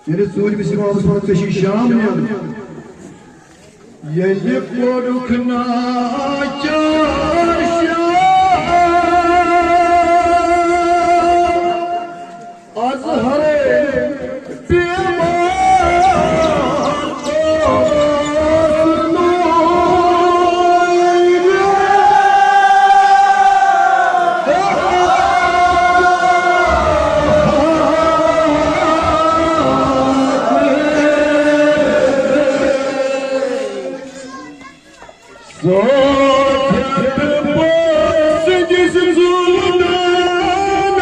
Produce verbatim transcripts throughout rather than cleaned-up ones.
ییٚلہِ ژوٗرمِس اِمامَس ووٚن، "ژےٚ چھُے شام نیرُن۔" ییٚلہِ کوٚرُکھ ناچار شام، اظہر بیمار اوس نوٗرِ۔ سوتھت پوسجس زُلدانس،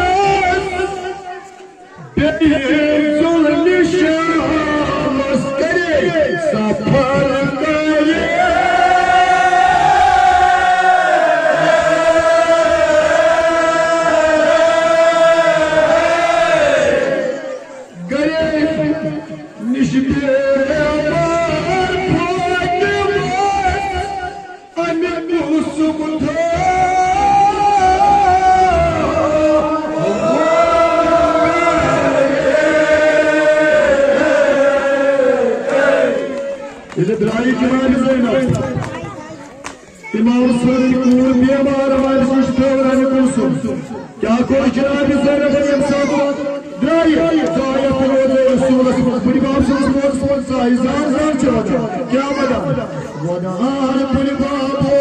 بیٚیہِ زُلنہِ شامس کرے سفر کرے۔ گرے نِش بیمار فاطمہ، اَمہِ کُلثوم تھٲو۔ ییٚلہِ درٛایہِ جناب زینب، امام حسین کوٗر بیمار، امام حسین چھُ تھٲومٕژ اَمہِ کُلثوم۔ کیٛاہ کوٚر جناب زینبن ییٚمہِ ساتہٕ درٛایہِ؟ زایت روزے رسولس منٛز، بٕڈِ بب سٕنٛدِس روزس منٛز ژایہِ، زان زان چھِ وَنان۔ کیٛاہ وَنان؟ وَنان بٕڈِ ببو،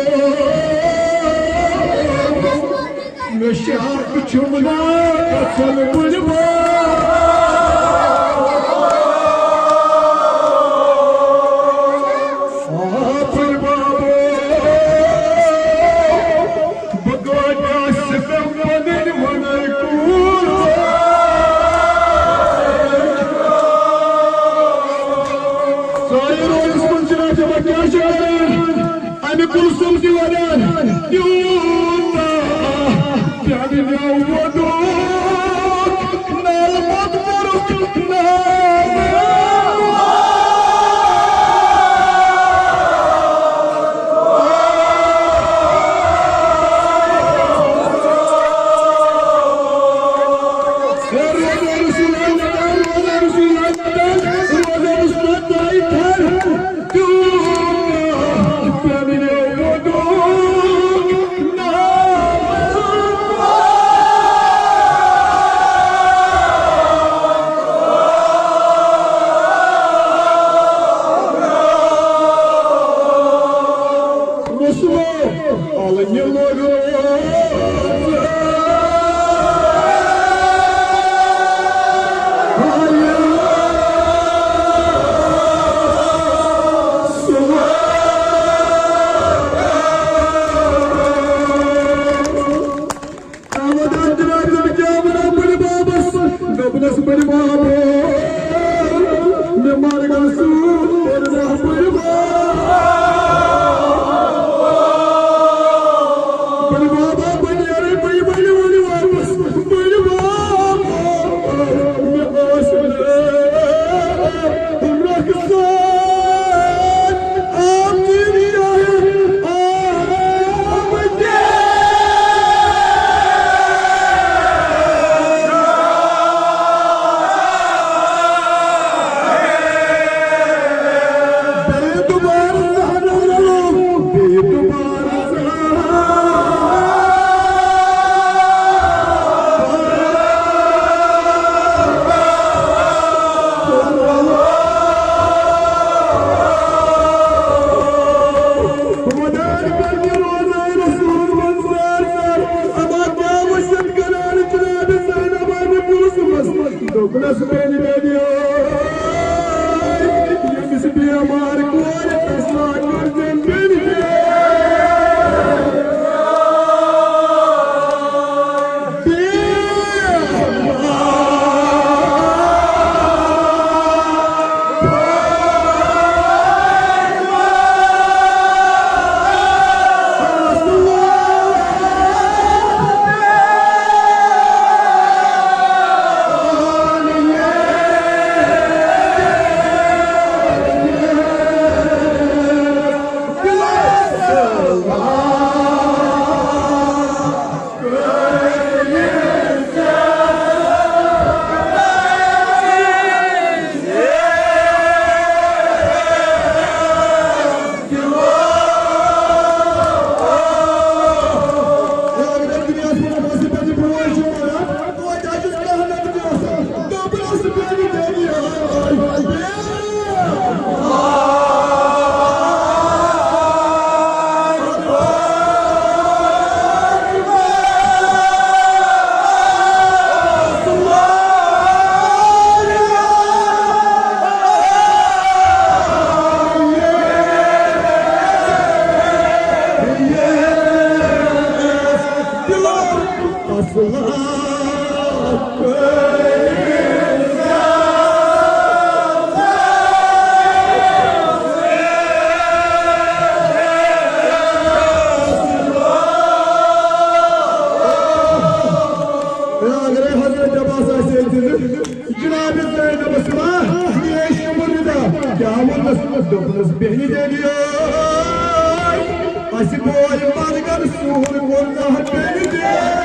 مےٚ شاکھ چھُم نا گژھُن بٕڈِ بب۔ آ بٕڈِ ببو، بہٕ کٲتیٛاہ سِتم پنٕنۍ وَنَے کوٗر۔ سٲری روزس منٛز چھِ رَٹان، وۄنۍ کیٛاہ چھِ کران؟ اَمہِ کُلثوم تہِ وَنان، تیوٗتاہ پیٛانہِ مےٚ ووٚدُکھ، نالہٕ پَتہٕ کوٚرُکھ نالہٕ۔ آمدان جناب، کیٛاہ وَنان بٕڈِ بَبَس؟ دوٚپنَس، بٕڈِ بَب، مےٚ مَر گژھُن، بٕڈِ بَب۔ بٕڈِ بَب، بہٕ نیرٕ، بہٕ یِمَے نہٕ وۄنۍ واپَس۔ بٕڈِ بَب، مےٚ ٲس نہٕ رۄخصت۔ دوٚپنَس، بیٚنہِ، بیٚنہِ، ییٚمِس بیمار کورِ فیصلہ کٔرۍزٮ۪ن، بیٚنہِ، بیٚنہِ۔ اگرے حضرت عباس آسہِ ہے تیٚلہِ جناب زینب سما، یہِ ٲسۍ یِمن رِدا۔ کیٛاہ ووٚننس؟ دوٚپنس، "بیٚنہِ تیٚلہِ اَسہِ بوے مرگن سُہُل ووٚن نہ بیٚنہِ تیٚلہِ۔"